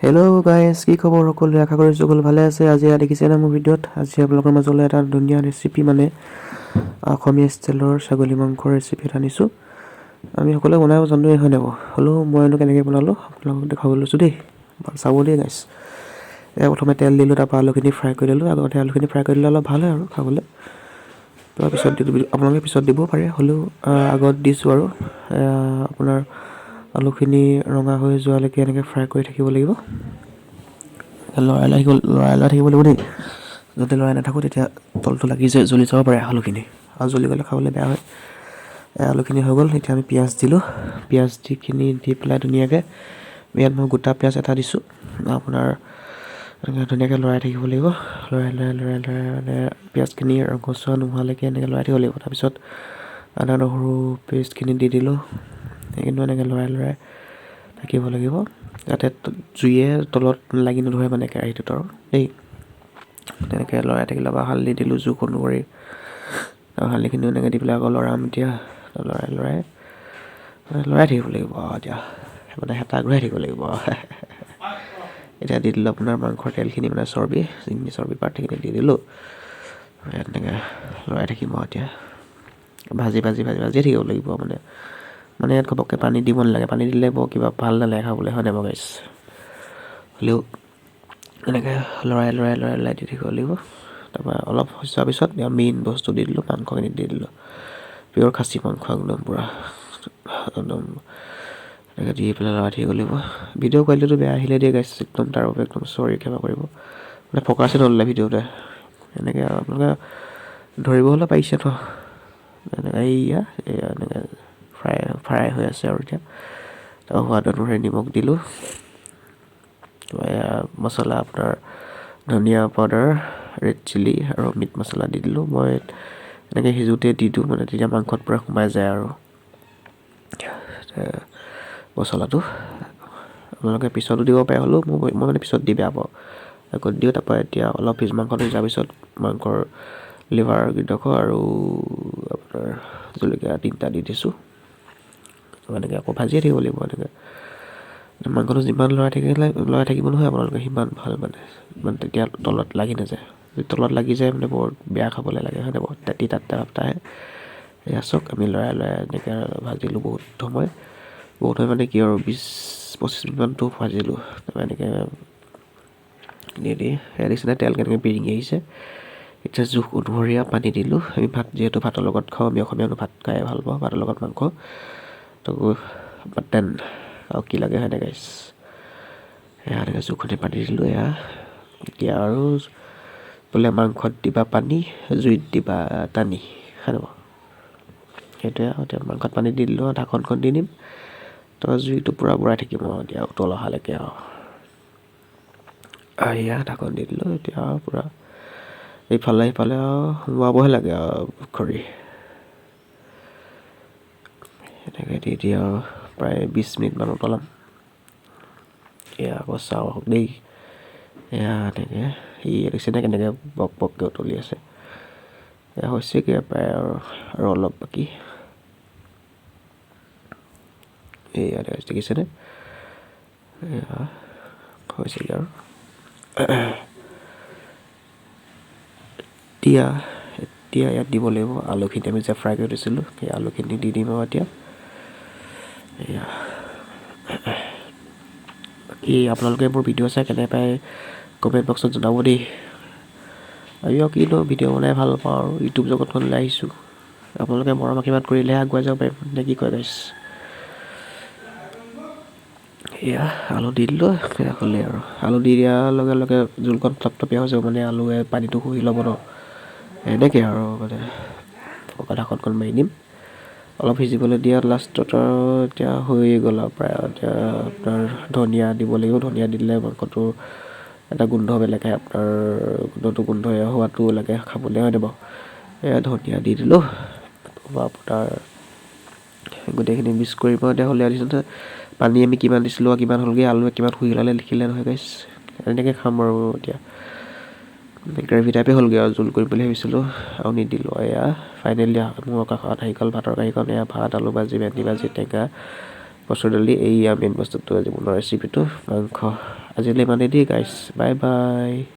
Hello' guys, কি খবৰ সকলোৰে? আশা কৰিছোঁ সকলো ভালে আছে। আজি দেখিছেনে মোৰ ভিডিঅ'ত আজি আপোনালোকৰ মাজলৈ এটা ধুনীয়া ৰেচিপি, মানে অসমীয়া ষ্টাইলৰ ছাগলী মাংসৰ ৰেচিপি এটা আনিছোঁ। আমি সকলোৱে বনাব জানোৱেই, হয় নাই বাৰু? হ'লেও মইনো কেনেকৈ বনালোঁ আপোনালোকক দেখুৱাব লৈছোঁ দেই, চাব দেই গাইজ। এয়া প্ৰথমে তেল দিলোঁ, তাৰপৰা আলুখিনি ফ্ৰাই কৰি দিলোঁ। আগতে আলুখিনি ফ্ৰাই কৰি দিলে অলপ ভাল হয় আৰু খাবলৈ। তাৰপিছত দিলোঁ, আপোনালোকে পিছত দিবও পাৰে, হ'লেও আগত দিছোঁ। আৰু আপোনাৰ আলুখিনি ৰঙা হৈ যোৱালৈকে এনেকৈ ফ্ৰাই কৰি থাকিব লাগিব, লৰাই লৰাই লৰাই লৰাই থাকিব লাগিব দেই। যদি লৰাই নাথাকোঁ, তেতিয়া তলটো লাগি যায়, জ্বলি যাব পাৰে আলুখিনি, আৰু জ্বলি গ'লে খাবলৈ বেয়া হয়। আলুখিনি হৈ গ'ল, এতিয়া আমি পিঁয়াজ দিলোঁ। পিঁয়াজ যিখিনি দি পেলাই ধুনীয়াকৈ, ইয়াত মই গোটা পিঁয়াজ এটা দিছোঁ। আপোনাৰ এনেকৈ ধুনীয়াকৈ লৰাই থাকিব লাগিব, লৰাই লৰাই লৰাই লৰাই, মানে পিঁয়াজখিনি ৰঙচুৱা নোহোৱালৈকে এনেকৈ লৰাই থাকিব লাগিব। তাৰপিছত আদা নহৰু পেষ্টখিনি দি দিলোঁ। সেইখিনিও এনেকৈ লৰাই লৰাই থাকিব লাগিব, যাতে জুইয়ে তলত লাগি নধৰে, মানে কেৰাহীটোত আৰু দেই। তেনেকৈ লৰাই থাকিলে বা হালধি দিলোঁ জোখ অনুসৰি। হালধিখিনিও এনেকৈ দি পেলাই আকৌ লৰাম। এতিয়া লৰাই লৰাই লৰাই থাকিব লাগিব আৰু এতিয়া মানে হেতা ঘূৰাই থাকিব লাগিব। এতিয়া দি দিলোঁ আপোনাৰ মাংসৰ তেলখিনি, মানে চৰ্বি যিখিনি, চৰ্বি পাৰ্ট সেইখিনি দি দিলোঁ। এনেকৈ লৰাই থাকিম আৰু এতিয়া ভাজি ভাজি ভাজি ভাজিয়ে থাকিব লাগিব। মানে মানে ইয়াত ঘপককৈ পানী দিব নালাগে, পানী দিলে বৰ কিবা ভাল নালাগে খাবলৈ, হয় নাই বাৰু গাইজ? হ'লেও এনেকৈ লৰাই লৰাই লৰাই লৰাই দি থাকিব লাগিব। তাৰপৰা অলপ সিজোৱাৰ পিছত মেইন বস্তু দি দিলোঁ, মাংসখিনি দি দিলোঁ। পিয়'ৰ খাচী মাংস, একদম পূৰা একদম। এনেকৈ দি পেলাই লৰাই থাকিব লাগিব। ভিডিঅ' কোৱালিটিটো বেয়া আহিলে দেই গাইজ, একদম তাৰ বাবে একদম চৰি, ক্ষমা কৰিব। মানে ফ'কাছে নল'লে ভিডিঅ'টোৱে। এনেকৈ আপোনালোকে ধৰিব হ'লে পাৰিছে ন? এনেকৈ এইয়া এইয়া এনেকৈ ফ্ৰাই ফ্ৰাই হৈ আছে। আৰু এতিয়া তাৰপৰা সোৱাদ অনুসৰি নিমখ দিলোঁ। এয়া মছলা, আপোনাৰ ধনিয়া পাউডাৰ, ৰেড চিলি আৰু মিট মছলা দি দিলোঁ। মই এনেকৈ সিজোঁতে দি দিওঁ, মানে তেতিয়া মাংসত পূৰা সোমাই যায় আৰু মছলাটো। আপোনালোকে পিছতো দিব পাৰে, হ'লেও মই মানে পিছত দি বেয়া পাওঁ, আগত দিওঁ। তাৰপৰা এতিয়া অলপ মাংসটো সিজাৰ পিছত মাংসৰ লিভাৰ কেইডোখৰ আৰু আপোনাৰ জলকীয়া 3টা দি দিছোঁ। এনেকৈ আকৌ ভাজিয়ে থাকিব লাগিব। এনেকৈ মাংসটো যিমান লৰাই থাকিলে, লৰাই থাকিব নহয় আপোনালোকে, সিমান ভাল, মানে মানে তেতিয়া তলত লাগি নাযায়। যদি তলত লাগি যায়, মানে বৰ বেয়া খাবলৈ লাগে, হয় নাই বাৰু? তিতা তিতা ভাৱ এটা আহে। এয়া চাওক, আমি লৰাই লৰাই এনেকৈ ভাজিলোঁ বহুত সময়। বহুত সময় মানে কি আৰু, 20-25 মিনিটমানটো ভাজিলোঁ। তাৰপৰা এনেকৈ দি দি সেয়া দেখিছেনে, তেল কেনেকৈ বিৰিঙি আহিছে? এতিয়া জোখ অনুসৰি পানী দিলোঁ। আমি ভাত যিহেতু ভাতৰ লগত খাওঁ, আমি অসমীয়া মানুহ ভাত খাই ভাল পাওঁ, ভাতৰ লগত মাংস তো মাটন আৰু কি লাগে, হয়নে গাইজ? এয়া এনেকৈ জোখতে পানী দিলোঁ। এয়া এতিয়া আৰু বোলে মাংসত দিবা পানী, জুইত দিবা টানি, হয় নাই বাৰু? সেইটোৱে আৰু। এতিয়া মাংসত পানী দি দিলোঁ আৰু ঢাকনখন দি দিম। তাৰপৰা জুইটো পূৰা বঢ়াই থাকিম আৰু এতিয়া উতল অহালৈকে। আৰু এয়া ঢাকন দি দিলোঁ। এতিয়া আৰু পূৰা ইফালে সিফালে আৰু সোমোৱাবহে লাগে আৰু খৰি এনেকৈ দি দি আৰু প্ৰায় 20 মিনিটমান উতলাম। এয়া আকৌ চাওঁ আহক দেই। এয়া এনেকৈ ই দেখিছেনে, কেনেকৈ বক বককৈ উতলি আছে? এয়া হৈছেগৈ প্ৰায় আৰু, আৰু অলপ বাকী। এয়া দেখিছেনে? এয়া হৈছেগৈ আৰু। এতিয়া এতিয়া ইয়াত দিব লাগিব আলুখিনি। আমি যে ফ্ৰাই কৰি থৈছিলোঁ, সেই আলুখিনি দি দিম আৰু এতিয়া। এয়া বাকী আপোনালোকে মোৰ ভিডিঅ' চাই কেনে পায়, কমেণ্ট বক্সত জনাব দেই। আৰু কিনো, ভিডিঅ' বনাই ভাল পাওঁ আৰু ইউটিউব জগতখনলৈ আহিছোঁ। আপোনালোকে মৰম আশীৰ্বাদ কৰিলেহে আগুৱাই যাব পাৰিম, নে কি কয় গাইজ? এয়া আলু দি দিলোঁ, সেয়া হ'লেই আৰু। আলু দি দিয়াৰ লগে লগে জোলখন থপথপীয়া হৈ যাব, মানে আলুৱে পানীটো শুহি ল'ব ন। এনেকৈ আৰু মানে আকৌ ঢাকনখন মাৰি দিম, অলপ সিজিবলৈ দিয়া লাষ্টত। আৰু এতিয়া হৈয়ে গ'ল আৰু প্ৰায়। এতিয়া আপোনাৰ ধনিয়া দিব লাগিব। ধনিয়া দিলে মাংসটো এটা গোন্ধ বেলেগ আহে, আপোনাৰ গোন্ধটো, গোন্ধ সোৱাদটো লাগে খাবলৈ, হয়নে বাৰু? এয়া ধনিয়া দি দিলোঁ। তাৰপৰা আপোনাৰ গোটেইখিনি মিক্স কৰিব। এতিয়া হ'লে দিছোঁ। পানী আমি কিমান দিছিলোঁ আৰু কিমান হ'লগৈ, আলুৱে কিমান শুহি পেলালে, লিখিলে নহয় গাইজ। এনেকৈ খাম আৰু এতিয়া গ্ৰেভি টাইপে হ'লগৈ আৰু জোল কৰিম বুলি ভাবিছিলোঁ, আৰু নিদিলোঁ। এয়া ফাইনেলি মোৰ কাষত আহি গ'ল ভাতৰ কাঁহীখন। এয়া ভাত, আলু ভাজি, ভেন্দি ভাজি, টেঙা, মচুৰ দালি। এইয়া মেইন বস্তুটো, আজি বনোৱা ৰেচিপিটো, মাংস। আজিলৈ ইমানেই দেই গাইছ, বাই বাই।